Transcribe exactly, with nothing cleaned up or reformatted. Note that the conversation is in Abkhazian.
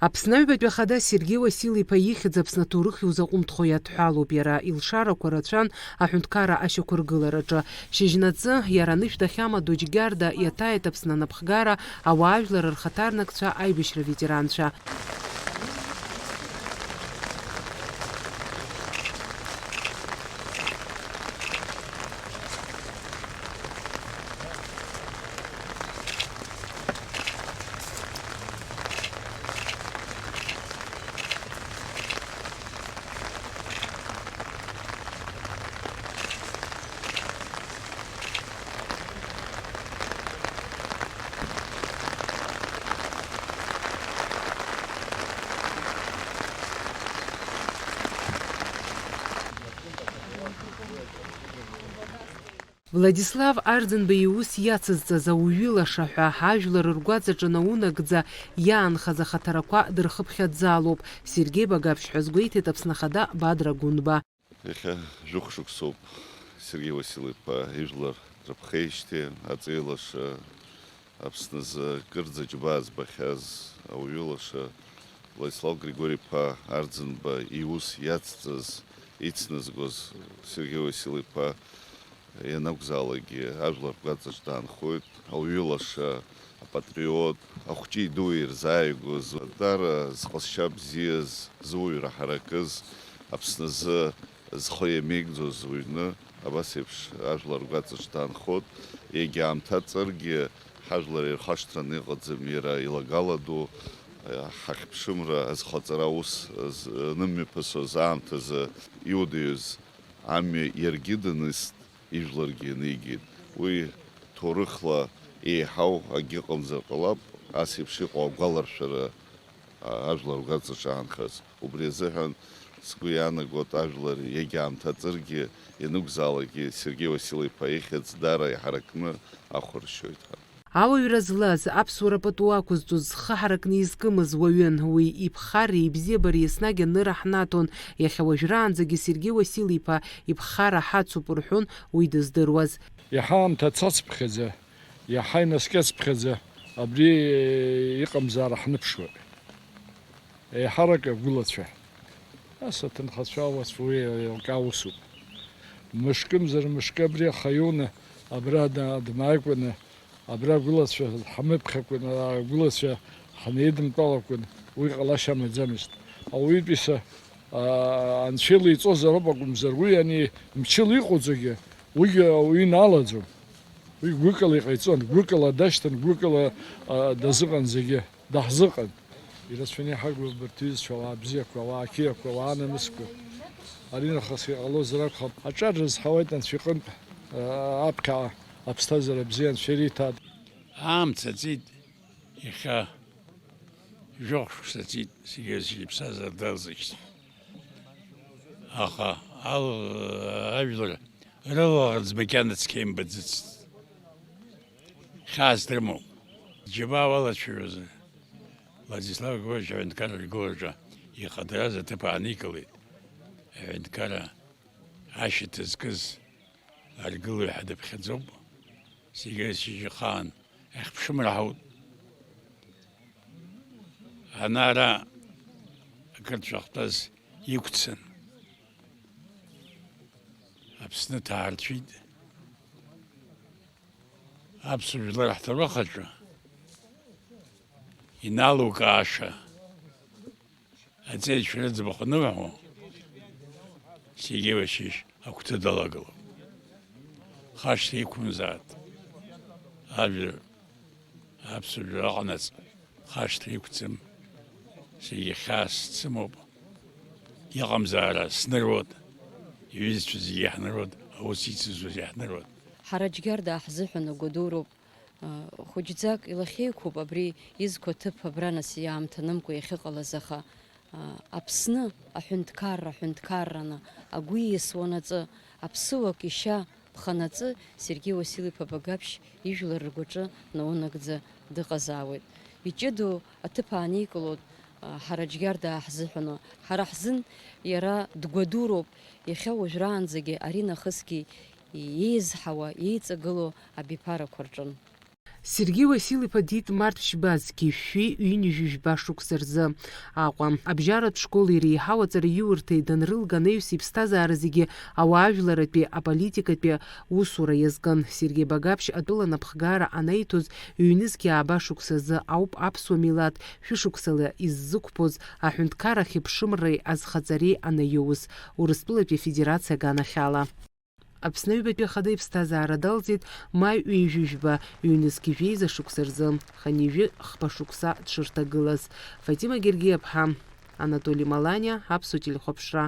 Аԥсны аҩбатәи ахада Сергеи Уасил-иԥа ихьӡ Аԥсны аҭоурых иузаҟәымҭхо иадҳәалоуп иара, илшарақәа рацәан аҳәынҭқарра ашьақәыргылараҿы. Шьыжьнаҵы иара анышә дахьамадоу Џьгьарда иаҭааит Аԥсны анапхгара, ауаажәлар рхаҭарнакцәа, аибашьра ветеранцәа. Владислав Арӡынба иус иацызҵаз ауаҩы лаша ҳәа, ҳажәлар ргәаҵаҿы наунагӡа иаанхаз ахаҭарақәа дырхыԥхьаӡалоуп, Сергеи Багаԥшь ҳәа азгәеиҭеит Аԥсны Ахада Бадра Гәынба. Иахьа жәохә шықәсоуп Сергеи Уасил-иԥа ижәлар дрыԥхеижьҭеи, аҵеи лаша, Аԥсназы кырӡа џьабаа збахьаз ауаҩы лаша Владислав Григори-иԥа Арӡынба иус иацҵаз, ицназгоз Сергеи Уасил-иԥа ианакәзаалакгьы ажәлар ргәаҵаҿ даанхоит. Ауаҩы лаша, апатриот, ахәҷи-дуи ирзааигәаз, даара зҟазшьа бзиаз, зуаҩра ҳаракыз, Аԥсназы зхы иамеигӡоз уҩны, абас еиԥш ажәлар ргәаҵаҿ даанхоит. Егьа аамҭа ҵыргьы, ҳажәлар ирхашҭраны иҟаӡам иара илагала ду, ҳахьԥшымра азхаҵара аус з-, анымҩаԥысуаз аамҭазы иуадаҩыз амҩа иаргьы даныст, ижәларгьы ианигеит. Уи ҭоурыхла еиҳау акгьы ыҟамзар ҟалап, ас еиԥш иҟоу агәаларшәара а, ажәлар ргәаҵаҿы аанхаз. Убри азыҳәан сгәы иаанагоит, ажәлар иагьаамҭаҵыргьы, ианакәзаалакгьы Сергеи Уасил-иԥа ихьӡ даара иҳаракны ахәаршьоит ҳәа. Ауаҩра злаз, аԥсуара пату ақәызҵоз, зхы ҳаракны изкымыз уаҩын. Уи иԥхарреи ибзиабареи еснагь анырра ҳнаҭон. Иахьа уажәраанӡагьы Сергеи Уасил-иԥа иԥхарра ҳацуп рҳәон уи дыздыруаз. Иаҳа аамҭа цацыԥхьаӡа, иаҳа инаскьацыԥхьаӡа абри иҟамзаара ҳныԥшуеит. Еиҳарак агәылацәа. Нас аҭынхацәа, ауацәа уи еилкаа усуп. Мышкымзар мышкы абри ахаиуны абра да-, дмааикәаны, абра агәылацәа ҳамыԥхьакәан, агәылацәа ҳанеидымтәалакәан, уи ҟалашьа амаӡамызт. Ауаҩытәыҩса, аа, анцәа илеиҵозароуп акәымзар, уи ани мчыла иҟоуҵогьы, уигьы ауаҩы инаалаӡом. Уи гәыкала иҟаиҵон, гәыкала дашьҭан, гәыкала, аа, дазыҟан зегьы. Даҳзыҟан. Ирацәаны иҳагу абарҭ иҩызцәа, ауаа бзиақәа, ауаа қьиақәа, ауаа намысқәа. Аринахыс иҟалозар акәхап. Аҿар рызҳауеит Анцәа иҟынтә, а, аԥхьаҟа аԥсҭазаара бзиа Анцәа ириҭааит. Аамҭа ҵит, иахьа жәохә шықәса ҵит, зегьы-зегьы иԥсҭазаара далҵышьҭ. Аха ал-, ажәлар рылаӷырӡ макьана цқьа имбаӡацт. Хьаас дрымоуп. Џьабаа уалацәажәозар, Владислав Григорьевич аҳәынҭқарра аргылараҿы ихадараз аҭыԥ ааникылеит. Аҳәынҭқарра ашьаҭа зкыз аргылаҩ ҳәа дыԥхьаӡоуп. Зегьы ршьыжьхаан иахьԥшымра ҳауп. Ана-ара ақырҭцәа ахьтәаз иқәцан. Аԥсны ҭаарцәит. Аԥсуа жәлар ҳҭоурых аҿы иналукааша аҵеицәа рыӡбахә ануҳәо, Сергеи Васильевич агәҭа далагылоуп. Хашҭра иқәымзааит. Ажәа аԥсуа жәлар аҟанаҵ хашҭра иқәӡам. Зегьы хьаас сымоуп. Иҟамзаара сныруеит. Иҩызцәа зегьы иаҳныруеит, аус ицызуа зегьы иаҳныруеит. Ҳара Џьгьарда ҳзыҳәан агәадуроуп. Хәыҷӡак илахьеиқәуп абри изқәа аҭыԥ абра нас иаамҭанымкәа иахьыҟалаз, аха, а, Аԥсны аҳәынҭқарра аҳәынҭқарраны агәы ииасуанаҵы, аԥсыуак ишьа ԥханаҵы Сергеи Уасил-иԥа Багаԥшь ижәлар ргәаҿы наунагӡа дыҟазаауеит. Иҷыдоу аҭыԥ ааникылоит, а, ҳара Џьгьардаа ҳзыҳәаны. Ҳара ҳзын иара дгәадуроуп, иахьа уажәраанӡагьы, аринахысгьы иеизҳауа, еиҵагылоу абиԥарақәа рҿын. Сергеи Уасил-иԥа диит март ԥшьба зқьи жәшәи ҩынҩажәи жәба шықәса рзы Аҟәа. Абжьаратә школи реиҳау аҵараиурҭеи данрылга анаҩс иԥсҭазаара зегьы ауаажәларратәи аполитикатәи усура иазкын. Сергеи Багаԥшь атәыла напхгара анаиҭоз ҩнызқьи ааба шықәсазы ауп аԥсуа милаҭ шәышықәсала иззықәԥоз аҳәынҭқарра ахьыԥшымреи азхаҵареи анаиоуз Урыстәылатәи Афедерациа аганахьала. Аԥсны аҩбатәи ахада иԥсҭазаара далҵит маи ҩажәи жәба, ҩнызқьи жәеиза шықәса рзы, хынҩажәи хԥа шықәса дшырҭагылаз. Фатима Гергиаԥҳа, Анатоли Маланиа, Аԥсуа телехәаԥшра.